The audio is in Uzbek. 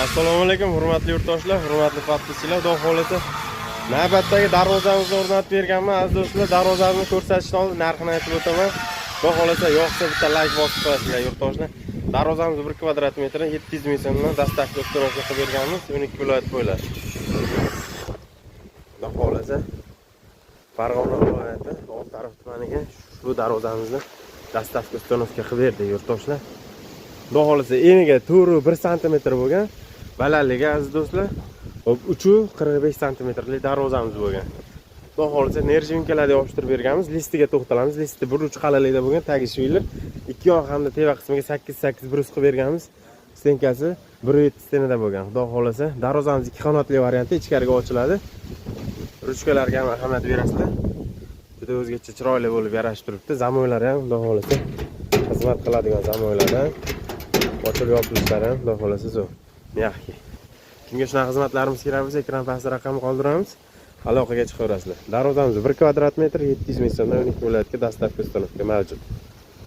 Assalomu alaykum, hurmatli yurtdoshlar, hurmatli подписчик lar. Xudo xohlasa, navbatdagi darvozamizni o'rnatib berganman. Aziz do'stlar, darvozamizni ko'rsatishdan oldin narxini aytib o'taman. Xudo xohlasa, yoqsa, bitta layk bosib qo'yasizlar, yurtdoshlar. Darvozamiz 1 kvadrat metri 700 ming so'mdan доставка, установка qilib berganmiz 12 viloyat bo'ylab. Xudo xohlasa, Farg'ona viloyati Oltiariq tumaniga shu darvozamizni доставка, установка qilib berdik, yurtdoshlar. Xudo xohlasa, eniga 4,1 santimetr bo'lgan, balandligi, aziz do'stlar, hop, 3,45 santimetrlik darvozamiz bo'lgan. Xudo xohlasa, нержавейка larni yopishtirib berganmiz. Listiga to'xtalamiz. Listi 1 uch qalinlikda bo'lgan, tagi швеллер, ikki yon hamda teva qismiga 8 8 брус qilib berganmiz. Стенка si 1,7 стена da bo'lgan. Xudo xohlasa, darvozamiz ikki qanotli varianti, ichkariga ochiladi. Ruchkalarga ham ahamiyat berasizlar. Juda o'zgacha chiroyli bo'lib yarashib turibdi. Zamoylari ham, xudo xohlasa, xizmat qiladigan zamoylardan. Ochilib yopilishlari ham, xudo xohlasa, zo'r, мягкий. Kimga shunaqa xizmatlarimiz kerak bo'lsa, ekran pastida raqam qoldiramiz, aloqaga chiqaverasizlar. Darvozamiz 1 kvadrat metr 700 ming so'mdan 12 viloyatga доставка, установка mavjud.